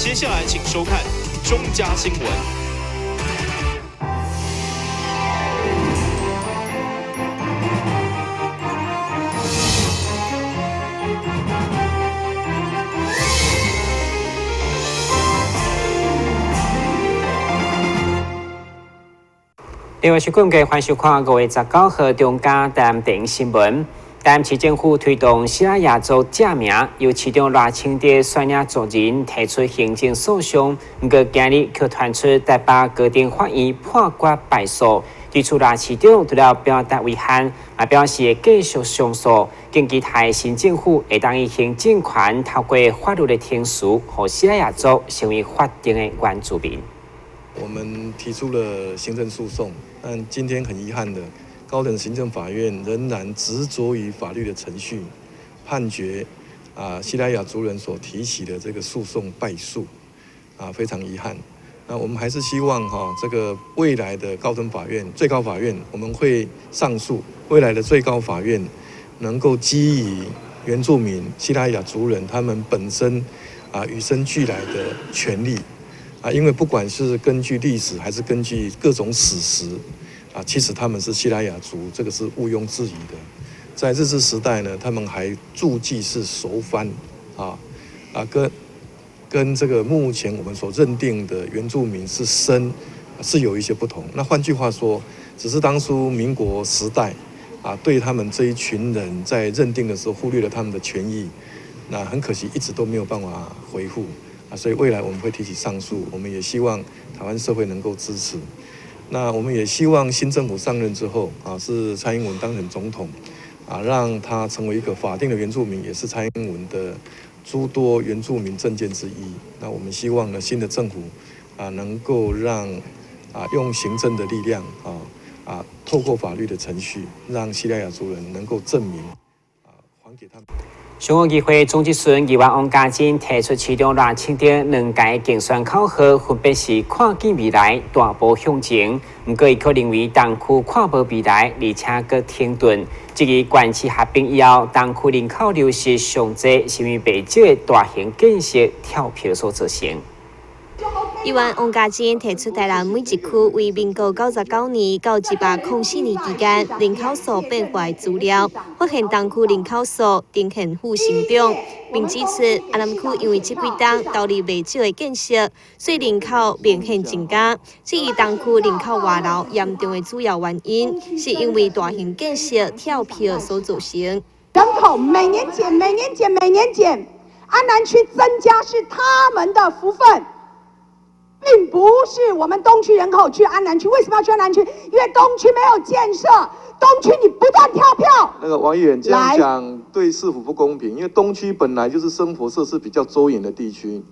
接下來請收看中嘉新聞。另外是今日歡迎收看5月19號中嘉台南電影新聞。台南市政府推動西拉雅族正名，由市長賴清德率領族人提出行政訴訟，毋過今日卻傳出台北高等法院判決敗訴，對此賴市長除了表達遺憾，也表示會繼續上訴，更期待新政府會當以行政權透過法律的程序，予西拉雅族成為法定的原住民。我們提出了行政訴訟，但今天很遺憾的，高等行政法院仍然執着於法律的程序，判決西拉雅族人所提起的這個訴訟敗訴，非常遺憾。那我們還是希望這個未來的高等法院、最高法院，我們會上訴，未來的最高法院能夠基於原住民西拉雅族人他們本身與生俱來的權利。因為不管是根據歷史還是根據各種史實，其實他們是西拉雅族，這個是毋庸置疑的。在日治時代呢，他們還註記是熟番，跟這個目前我們所認定的原住民是生，是有一些不同。那換句話說，只是當初民國時代，對他們這一群人在認定的時候忽略了他們的權益，那很可惜一直都沒有辦法恢復。所以未來我們會提起上訴，我們也希望台灣社會能夠支持。那我們也希望新政府上任之後，是蔡英文當選總統，讓他成為一個法定的原住民，也是蔡英文的諸多原住民政見之一。那我們希望呢，新的政府能夠讓用行政的力量透過法律的程序，讓西拉雅族人能夠證明還給他們。上午議會總質詢議員王家珍提出市長賴清德兩屆競選口號，分別是看見未來、大步向前。毋過，伊卻認為東區看無未來，而且閣停頓。質疑縣市合併以後，東區人口流失上濟，是因為袂少的大型建設跳票所造成。議員王家珍提出台南每一區為民國99年到104年期間人口數變化的資料，發現東區人口數呈現負成長，並指出阿南區因為這幾冬投入袂少的建設，所以人口明顯增加。至於東區人口外流嚴重的主要原因，是因為大型建設跳票所造成。人口每年減，每年減，每年減，安南區增加是他們的福分。並不是我們東區人口去安南區，為什麼要去安南區？因為東區沒有建設，東區你不斷跳票。那個王議員這樣講對市府不公平，因為東區本來就是生活設施比較周延的地區，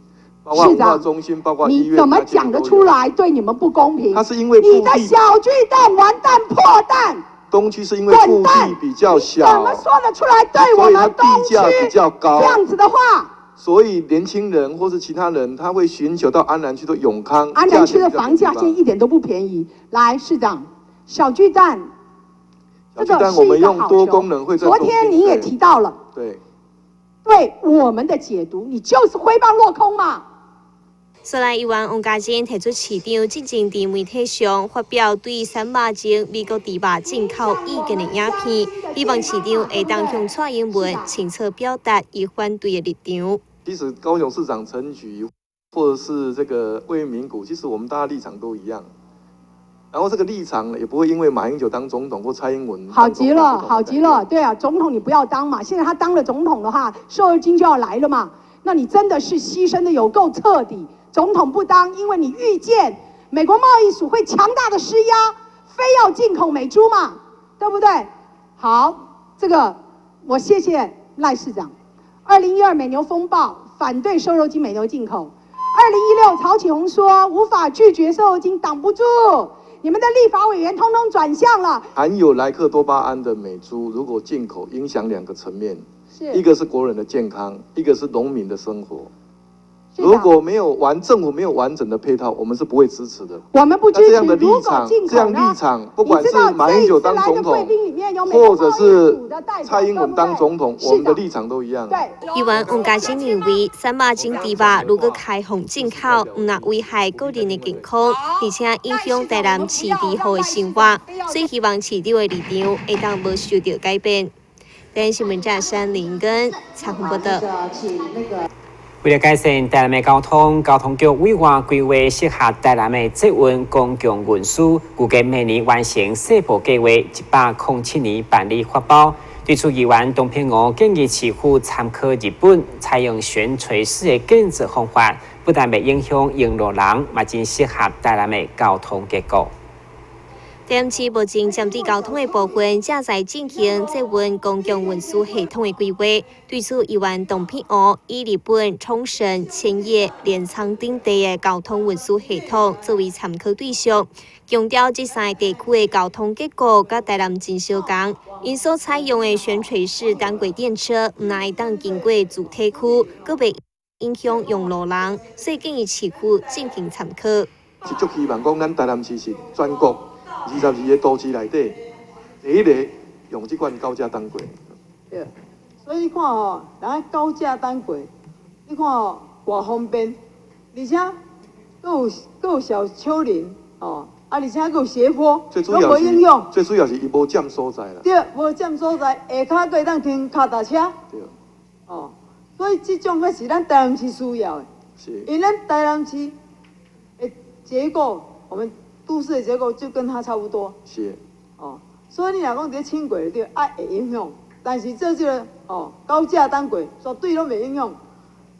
包括文化中心，包括醫院。你怎麼講得出來對你們不公平？他是因為你的小巨蛋完蛋破蛋。東區是因為腹地比較小，怎麼說得出來對我們東區比較高？這樣子的話。所以年輕人或是其他人，他會尋求到安南區的永康。安南區的房價現在一點都不便宜。來，市長，小巨蛋，這個是一個好多功能會。昨天您也提到了，對我們的解讀，你就是揮棒落空嘛。所來，議員王家珍提出市長之前佇媒體上發表對瘦肉精美國豬肉進口意見的影片，希望市長會當向蔡英文清楚表達伊反對的立場。其實高雄市長陳菊，或者是這個魏明谷，其實我們大家立場都一樣。然後這個立場也不會因為馬英九當總統或蔡英文。好極了，好極了，對啊，總統你不要當嘛。現在他當了總統的話，瘦肉精就要來了嘛。那你真的是犧牲得有夠徹底。總統不當，因為你預見美國貿易署會強大的施壓，非要進口美豬嘛，對不對？好，這個我謝謝賴市長。2012美牛風暴，反對瘦肉精美牛進口。2016曹啟鴻說無法拒絕瘦肉精，擋不住。你們的立法委員通通轉向了。含有萊克多巴胺的美豬如果進口，影響兩個層面，一個是國人的健康，一個是農民的生活。如果沒有完政府沒有完整的配套，我們是不會支持的。我們不支持。這樣的立場，這樣立場，不管是馬英九當總統，或者是蔡英文當總統，我們的立場都一樣。對。議員王家珍認為，三馬種豬肉如果開放進口，毋但危害個人的健康，而且影響台南市地好的生活，所以希望市長的立場會當無受著改變。電視新聞記者林根採訪報道。為了改善台南的交通，交通局委外規劃適合台南的捷運公共運輸，預計明年完成細部計劃，107年辦理發包。對此，議員董片娥建議市府參考日本採用懸垂式的建設方法，不但袂影響用路人，嘛真適合台南的交通結構。台南市目前針對交通的部分，正在進行捷運公共運輸系統的規劃。對此，議員董片娥以日本沖繩、千葉、鎌倉等地的交通運輸系統作為參考對象，強調這三个地區的交通結構佮台南真相仝。𪜶所採用的懸垂式單軌電車，毋但會當經過住宅區，閣袂影響用路人，所以建議市府進行參考。是足希望講，咱台南市是全國22個都市內底，第一個用這款高架單軌。對，所以你看吼，人家高架單軌，你看吼，偌方便，而且閣有閣有小丘陵，哦，啊，而且閣有斜坡，攏無影響。最主要是伊無佔所在啦。對，無佔所在，下跤閣會當停跤踏車。對。哦，所以這種才是咱台南市需要的。是。因為咱台南市的結構，我們都市的結構就跟它差不多。是。哦，所以你若講佇咧輕軌對，啊會影響，但是這個哦高架單軌絕對攏袂影響，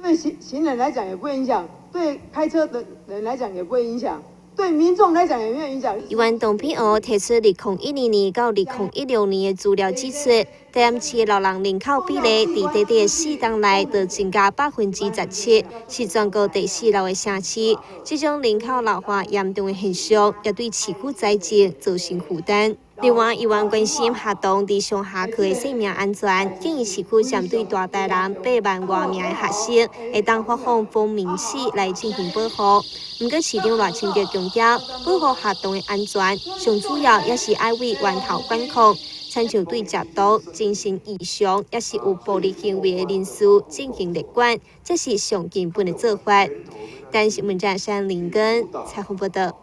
對行人來講也不會影響，對開車的人來講也不會影響，對民眾來講也沒有影響。議員董片娥提出2012年到2016年的資料指出，台南市老人人口比例佇短短4冬內就增加17%，是全國第四老的城市。這種人口老化嚴重的現象，也對市府財政造成負擔。另外，議員關心學童佇上下課的生命安全，建議市府針對大台南8萬外名的學生，會當發放蜂鳴器來進行保護。毋過市長賴清德強調，保護學童的安全，上主要也是愛為源頭管控，親像對食毒、精神異常，抑是有暴力行為的人士進行列管，這是上根本的做法。台視新聞記者林根採訪報道。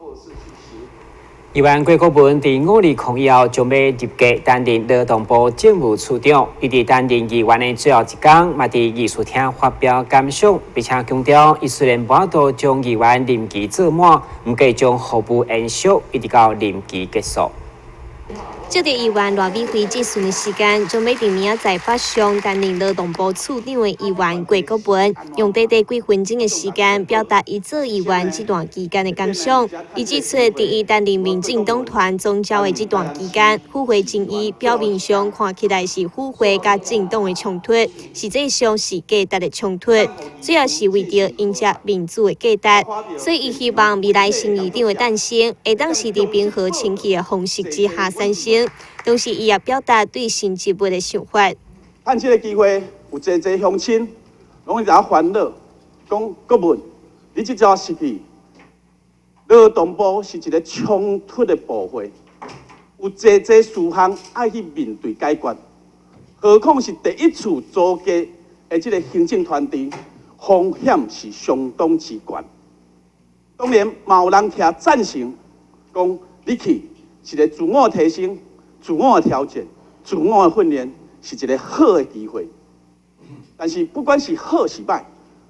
議員郭國文佇520以後將欲入閣擔任勞動部政務處長。伊佇擔任議員的最後一工，嘛佇議事廳發表感想，並且強調，伊雖然無法度將議員任期做滿，毋過將服務延續，一直到任期結束。這個議員賴美惠質詢的時間，將欲佇明仔載北上擔任勞動部處長的議員郭國文，用短短幾分鐘的時間表達伊做議員這段期間的感想。伊指出，佇伊擔任民進黨團總召的這段期間，府會爭議表面上看起來是府會佮政黨的衝突，實際上是價值的衝突，主要是為著迎接民主的價值。所以，伊希望未來新議長的誕生，會當是佇平和清氣的方式之下產生。同時，伊也表達對新職務的想法。趁這个機會，有濟濟鄉親攏佇遐煩惱，講國文，你這陣時去勞動部是一个衝突的部會，有濟濟事項愛去面對解決，何況是第一次組閣的這个行政團隊，風險是相當之懸。當然，嘛有人徛贊成，講你去是一个自我提升、自我的挑戰、自我的訓練，是一个好的機會。但是不管是好是歹，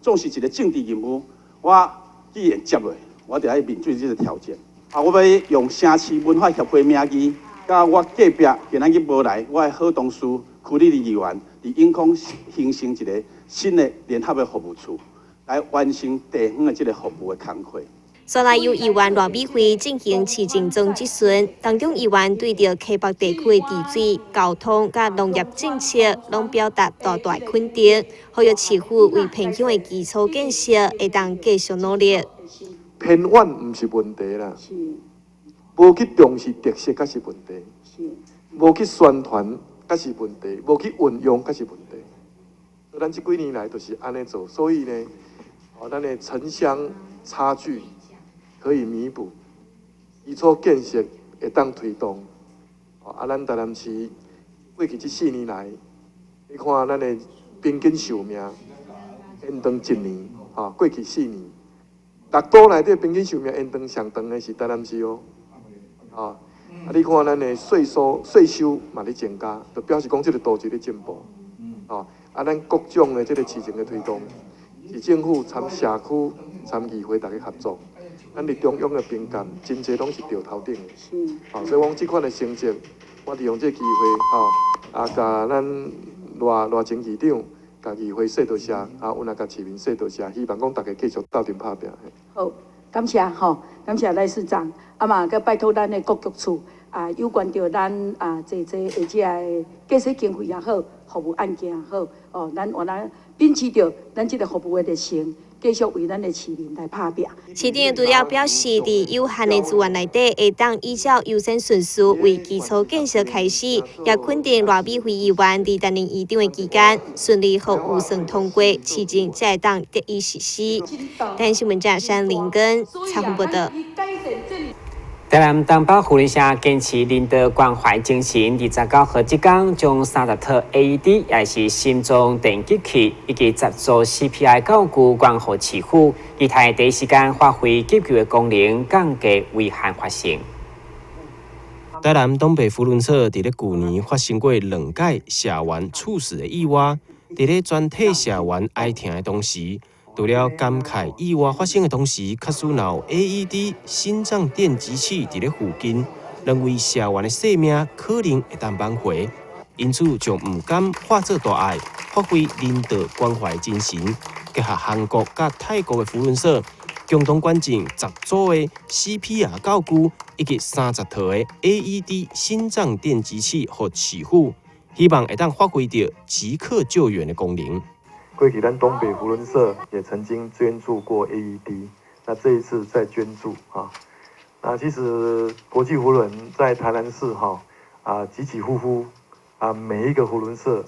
總是一个政治任務。我既然接落，我就愛面對這个挑戰。啊，我欲用城市文化協會名義，佮我隔壁今仔日無來，我的好同事區立議員，佇永康形成一个新的聯合的服務處，來完成地方的這个服務的工課。煞來由議員賴美惠進行市政總質詢，當中議員對著溪北地區的治水、交通佮農業政策，攏表達大大肯定，呼籲市府為偏鄉的基礎建設會當繼續努力。偏遠毋是問題啦，無去重視特色才是問題，無去宣傳才是問題，無去運用才是問題。咱這幾年來就是按呢做，所以呢，哦，咱的城鄉差距可以彌補，基礎建設會當推動。啊，咱台南市過去這4年來，你看咱的平均壽命延長1年，吼，過去4年，6都內底平均壽命延長上長的是台南市哦，啊，啊，你看咱的稅收嘛咧增加，就表示講這個都市咧進步，啊，咱各種的這個市政的推動，市政府參社區、參議會大家合作，咱佇中央的評鑑真濟攏是著頭頂的，啊，所以講這款的成績，我利用這個機會，吼，啊，共咱賴清市長，共議會說多謝，啊，阮也共市民說多謝，希望講大家繼續鬥陣拍拚。好，感謝吼，感謝賴市長，啊嘛，閣拜託咱的各局處啊，有關著咱啊，濟濟的這个建設經費也好，服務案件也好，哦，咱原來秉持著咱這个服務的熱誠。繼續為咱的市民來拍拚。市長除了表示，佇有限的資源內底，會當依照優先順序為基礎建設開始，也肯定賴美惠議員佇擔任議長的期間，順利予預算通過，市政才會當得以實施。台新聞記者林根採訪報導。台南東北扶輪社堅持人道關懷精神，29號這工將30套 AED，也是心臟電擊器以及10組 CPR 教具捐予市府，期待第一時間發揮急救的功能，降低危險發生。台南東北扶輪社佇咧舊年發生過2擺社員猝死的意外，佇咧全體社員哀痛的同時，除了感慨意外發生的同時，確實若有 AED 心臟電擊器佇咧附近，兩位社員的性命可能會當挽回，因此就毋敢化做大愛，發揮人道關懷精神，結合韓國佮泰國的扶輪社，共同捐贈10組的 CPR 教具以及30套的 AED 心臟電擊器予市府，希望會當發揮著即刻救援的功能。過去咱東北扶輪社也曾經捐助過 AED，那這一次再捐助啊。那其實國際扶輪在台南市哈啊起起伏伏啊，每一個扶輪社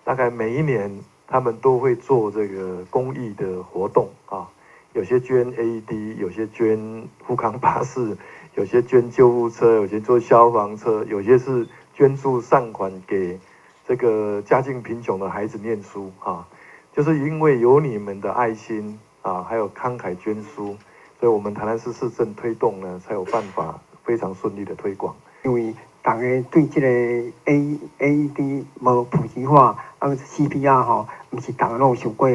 大概每一年他們都會做這個公益的活動啊，有些捐 AED，有些捐富康巴士，有些捐救護車，有些做消防車，有些是捐助善款給這個家境貧窮的孩子念書啊。就是因為有你們的愛心啊，還有慷慨捐輸，所以我們台南市市政推動呢，才有辦法非常順利的推廣。因為大家對這個 AED 無普及化，啊 CPR 吼，毋是逐个攏有受過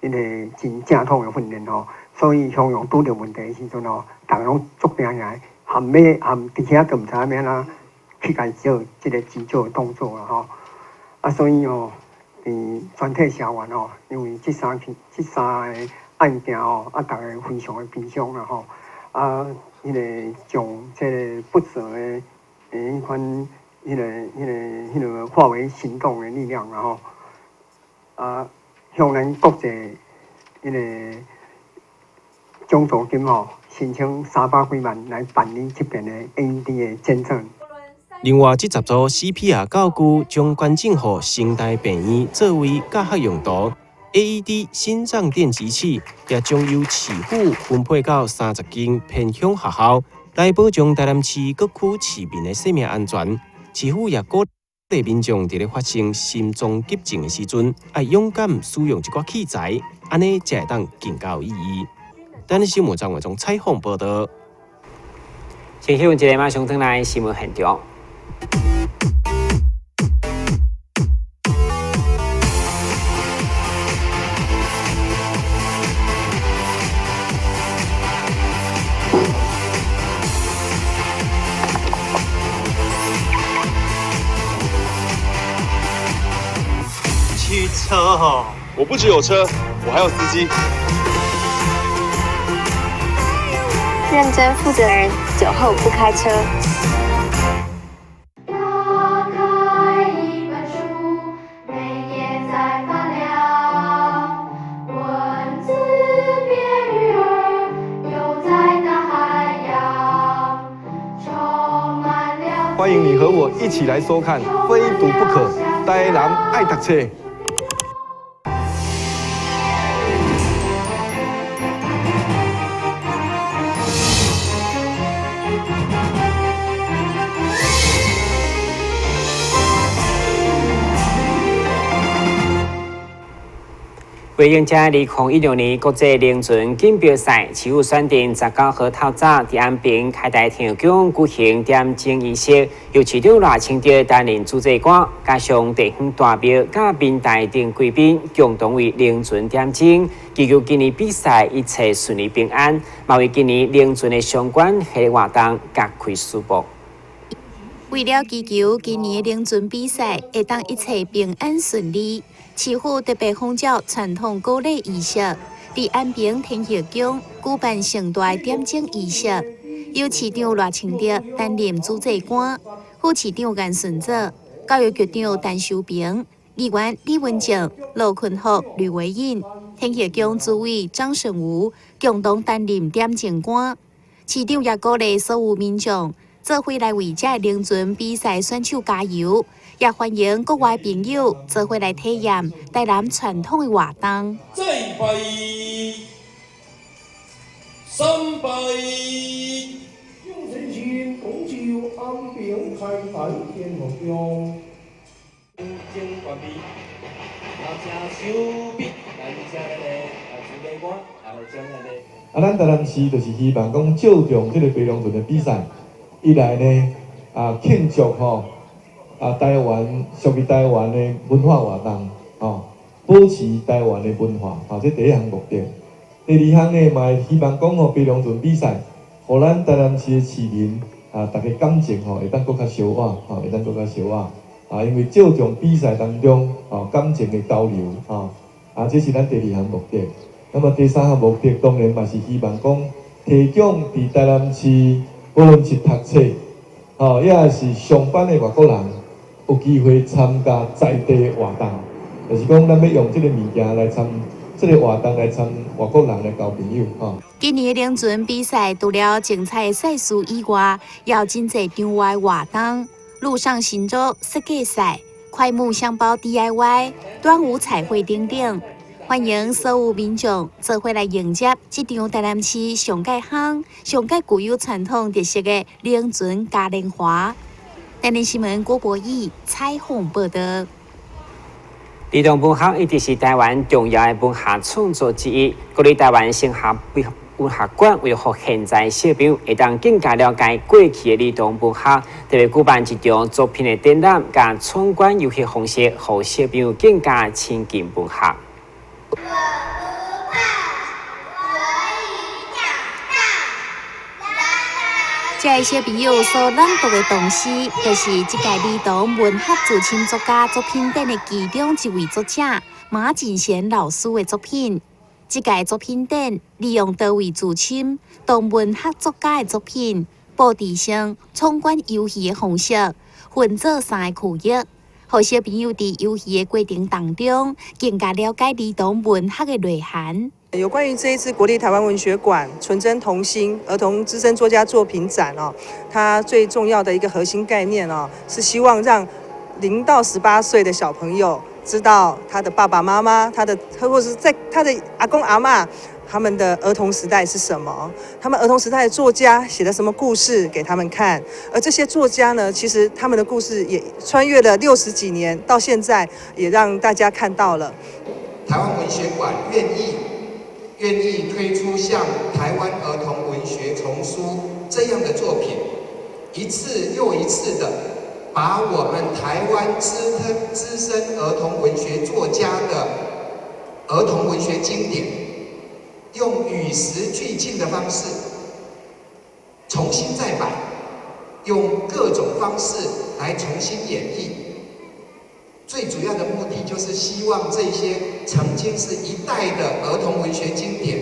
彼个真正統的訓練吼，所以常常拄著問題的時陣吼，逐个攏足驚驚，含欲含佇遐都毋知影欲按怎去共做這個急救的動作啦吼，啊所以吼。全體社員吼，因為這三個案件吼，啊，大家非常的悲傷啦吼，啊，彼個將這個不舍的彼款彼個化為行動的力量啦吼，啊，向咱國際彼個獎助金吼，申請300幾萬來辦理這邊的 AED 的捐贈。另外，這10組 CPR 教具將捐贈予成大病院作為教學用途。AED 心臟電擊器也將由市府分配到30間偏鄉學校，來保障台南市各區市民的生命安全。市府也鼓勵民眾佇咧發生心臟急症的時陣，愛勇敢使用這寡器材，按呢才會當更加有意義。台南新聞張偉忠採訪報導。先去問一下，馬上轉來新聞現場。汽車哦，我不只有車，我還有司機。認真負責人，酒後不開車。歡迎你和我一起來收看《非讀不可》，台南愛讀冊。為迎接2016年國際龍船錦標賽，市府選定19號透早佇安平開台天后宮舉行點燈儀式，由市長賴清德擔任主祭官，加上地方大廟佮民代等貴賓共同為龍船點燈，祈求今年比賽一切順利平安，嘛為今年龍船的相關系列活動揭開序幕。為了祈求今年的龍船比賽會當一切平安順利，市府特別仿照傳統古禮儀式，佇安平天后宮舉辦盛大點燈儀式，由市長賴清德擔任主祭官，副市長顏順祖、教育局長陳修平、議員李文正、羅坤福、呂維穎、天后宮主委張勝吳共同擔任點燈官。市長也鼓勵所有民眾做伙來為這个龍船比賽選手加油，也歡迎國外朋友做伙來體驗台南傳統的活動。再拜，三拜。用誠心恭求安平開台天后宮。精完畢，然後請手筆來請咱的主禮官，來請咱的。啊，咱台南市就是希望講借重這个白龍船的比賽，一來呢，慶祝吼，台灣屬於台灣的文化活動，吼，保持台灣的文化，吼，這第一項目的。第二項呢，嘛會希望講吼，白龍船比賽，予咱台南市的市民啊，大家感情吼會當閣較相倚，吼，會當閣較相倚。啊，因為借重比賽當中，吼，感情的交流，吼，啊，這是咱第二項目的。那麼第三項目的，當然嘛是希望講提供佇台南市，無論是讀冊，吼，抑是上班的外國人，有機會參加在地活動，就是講咱欲用這个物件來參，這个活動來參外國人來交朋友，吼。今年的龍船比賽，除了精彩的賽事以外，也有真濟場外活動，陸上行舟設計賽、檜木香包 DIY、端午彩繪等等。歡迎所有民眾做伙來迎接這場台南市上蓋夯、上蓋具有傳統特色的龍船嘉年華。台南新聞郭博義採訪報道。兒童文學一直是台灣重要的文學創作之一。國立台灣省立文學館為予現在小朋友會當更加了解過去的兒童文學，特別舉辦一場作品的展覽，佮闖關遊戲方式，予小朋友更加親近文學。我不怕，我已長大。這个小朋友所朗讀的童詩，就是這屆兒童文學資深作家作品展的其中一位作者馬錦賢老師的作品。這屆作品展利用多位資深童文學作家的作品，布置成闖關遊戲的方式，分做三个區域，予小朋友佇遊戲的過程當中，更加了解兒童文學的內涵。有關於這一次國立台灣文學館純真童心兒童資深作家作品展哦，它最重要的一個核心概念哦，是希望讓0到18歲的小朋友知道他的爸爸媽媽，他的或者是在他的阿公阿嬤，他們的兒童時代是什麼？他們兒童時代的作家寫了什麼故事給他們看？而這些作家呢，其實他們的故事也穿越了60幾年，到現在也讓大家看到了。台灣文學館願意推出像台灣兒童文學叢書這樣的作品，一次又一次的把我們台灣資深兒童文學作家的兒童文學經典，用與時俱進的方式重新再版，用各種方式來重新演繹。最主要的目的就是希望這些曾經是一代的兒童文學經典，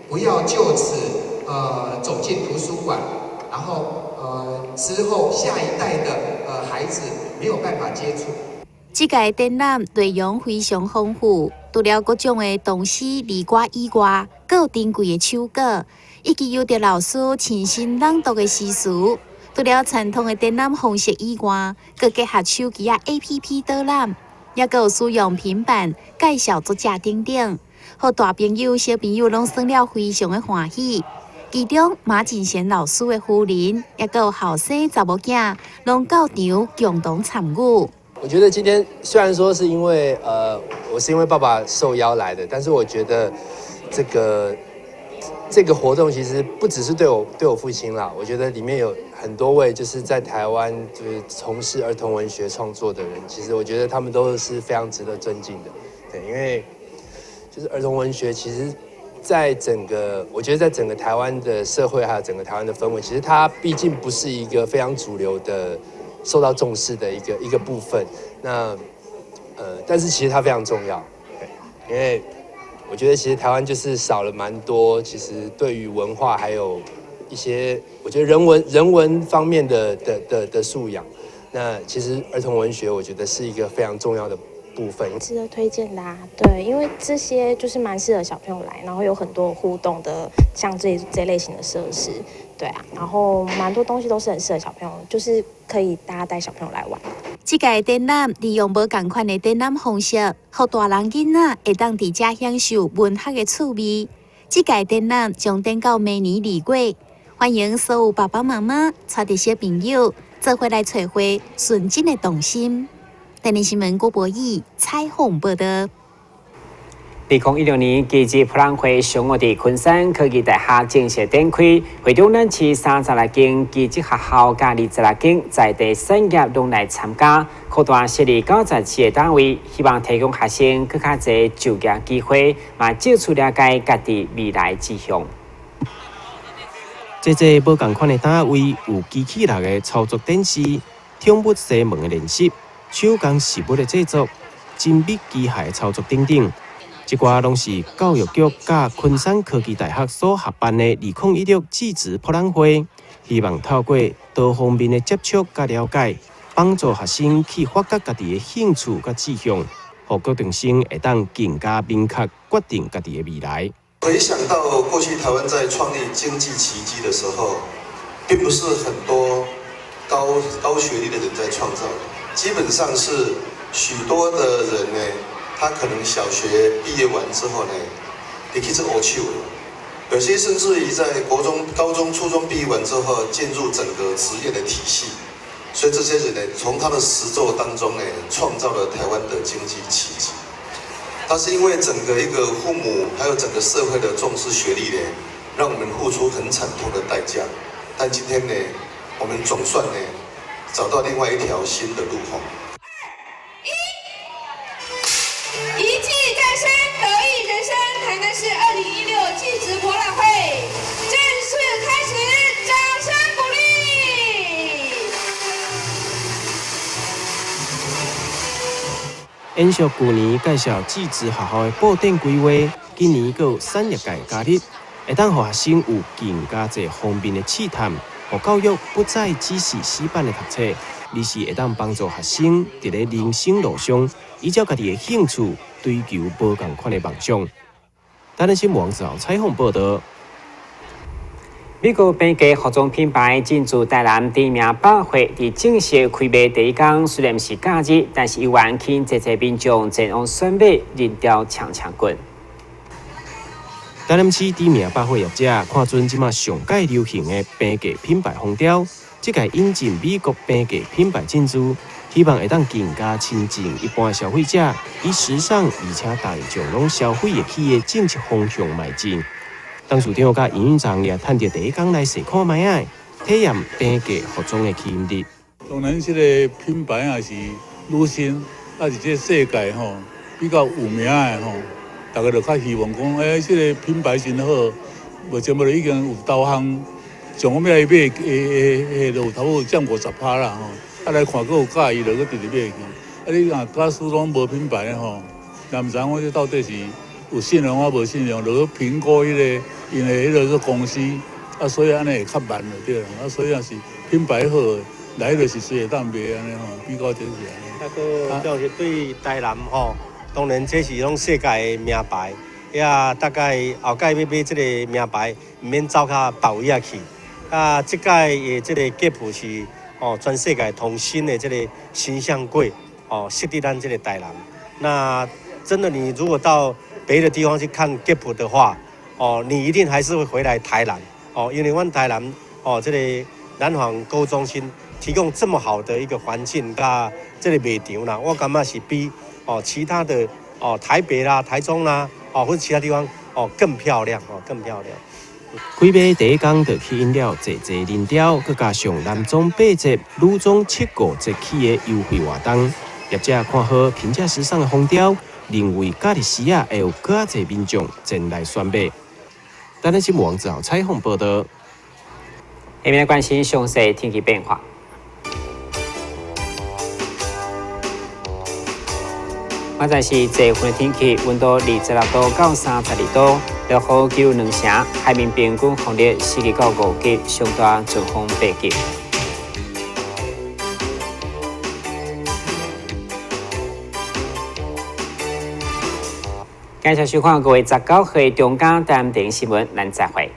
不要就此走進圖書館，然後之後下一代的孩子沒有辦法接觸。這屆展覽內容非常豐富，除了各種的童詩、兒歌以外，閣有珍貴的手稿，以及由著老師親身朗讀的詩詞。除了傳統的展覽方式以外，閣結合手機仔 APP 導覽，也閣有使用平板介紹作者等等，予大朋友、小朋友攏耍了非常的歡喜。其中馬錦賢老師的夫人，也閣有後生查某囝，攏到場共同參與。我覺得今天雖然說是因為我是因為爸爸受邀來的，但是我覺得這個活動其實不只是對我父親啦，我覺得裡面有很多位就是在台灣就是從事兒童文學創作的人，其實我覺得他們都是非常值得尊敬的。對，因為就是兒童文學，其實在整個我覺得在整個台灣的社會還有整個台灣的氛圍，其實它畢竟不是一個非常主流的、受到重視的一個部分。那但是其實它非常重要，對，因為我覺得其實台灣就是少了蠻多，其實對於文化還有一些我覺得人文方面的素養。那其實兒童文學，我覺得是一個非常重要的部分。值得推薦的啊，對，因為這些就是蠻適合小朋友來，然後有很多互動的，像這類型的設施，對啊，然後蠻多東西都是很適合小朋友，就是可以大家帶小朋友來玩。這屆展覽利用無仝款的展覽方式，予大人囡仔會當佇遮享受文學的趣味。這屆展覽將展到明年2月，歡迎所有爸爸媽媽帶著小朋友做伙來揣回純真的童心。台南新聞郭博義採訪報道。2016年技職博覽會上午佇昆山科技大學正式展開，會中咱市36間技職學校佮26間在地產業攏來參加，擴大設立97個單位，希望提供學生閣較濟就業機會，嘛借此了解家己未來志向。這濟無仝款的單位，有機器人的操作展示、寵物西門的練習、手工食物的製作、精密機械的操作等等。這寡攏是教育局佮昆山科技大學所合辦的2016技職博覽會，希望透過多方面的接觸佮了解，幫助學生去發掘家己的興趣佮志向，予高中生會當更加明確決定家己的未來。回想到過去台灣在創立經濟奇蹟的時候，並不是很多高學歷的人在創造，基本上是許多的人呢。他可能小學畢業完之後呢，就去做黑手了。有些甚至於在國中、高中、初中畢業完之後，進入整個職業的體系。所以這些人呢，從他的實作當中呢，創造了台灣的經濟奇蹟。但是因為整個一個父母還有整個社會的重視學歷呢，讓我們付出很慘痛的代價。但今天呢，我們總算呢，找到另外一條新的路吼。一技在身，得意人生。台南市2016技職博覽會正式開始，掌聲鼓勵。延續舊年介紹技職學校的布展規劃，今年閣有產業界加入，會當予學生有更加濟方面的試探，予教育不再只是死板的讀冊，而是會當幫助學生佇咧人生路上，依照家己的興趣追求無仝款的夢想。台南新聞王子豪採訪報道。美國平價服裝品牌進駐台南知名百貨，佇正式開賣第一工，雖然毋是假日，但是猶原吸引濟濟民眾前往選買，人潮強強滾。台南市知名百貨業者看準這馬上蓋流行的平價品牌風潮，這屆引進美國平價品牌進駐，希望會當更加親近一般消費者，以時尚而且大眾攏消費會起的政策方向邁進。董事長佮營運長也趁著第一工來試看覓仔，體驗平價服裝的吸引力。當然，這個品牌也是愈新，抑是這個世界吼比較有名的吼，大家就較希望講，這個品牌真好，目前無已經有投行，像我欲來買，就有差不多佔50%啦吼。啊，來看閣有佮意，就閣直直買去。啊，你若假使攏無品牌的吼，也毋知影講這到底是有信用抑無信用，就去評估彼個𪜶的彼个公司，啊，所以按呢會較慢就對啦。啊，所以若是品牌好的，來就是隨會當賣按呢吼，比較這是按呢。啊，閣就是對台南吼，當然這是攏世界的名牌，也大概後蓋欲買這个名牌，毋免走較別位仔去。啊，這擺的這个 Gap 是哦，全世界同新的這个形象櫃哦，設佇咱這个台南。那真的，你如果到別的地方去看 Gap 的話，哦，你一定還是會回來台南哦，因為阮台南哦，這个南纺購物中心提供這麼好的一個環境，佮這個賣場啦，我感覺是比哦其他的哦台北啦、台中啦，哦或者其他地方哦更漂亮哦更漂亮。開賣第一工就吸引了濟濟人潮，閣加上男裝8折、女裝7、5折起的優惠活動，業者看好平價時尚的風潮，認為假日時仔會有閣較濟民眾前來選買。台南新聞王子豪採訪報道。下面來關心詳細天氣變化。現在是這份的天氣，溫度26度到32度，落雨幾率2成，海面平均風力4級到5級，上大陣風8級。感謝收看5月19號中間台南新聞，咱再會。